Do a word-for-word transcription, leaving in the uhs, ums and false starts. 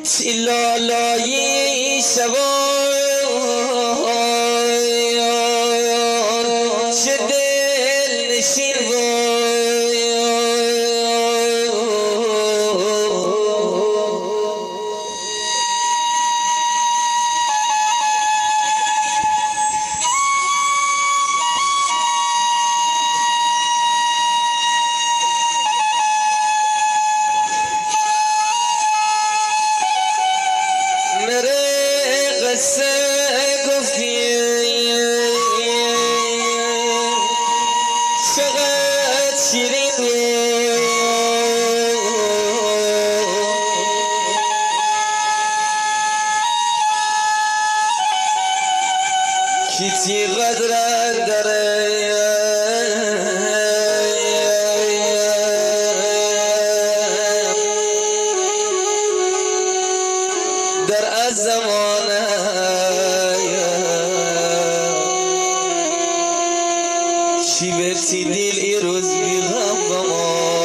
ای لالایی شبان چه دلنشین بود. مره قصه گفتی چقدر شیرین بود. کی تی قدر دره در ا زمانه، چی به تی دیل ای روز بی‌غم بمو.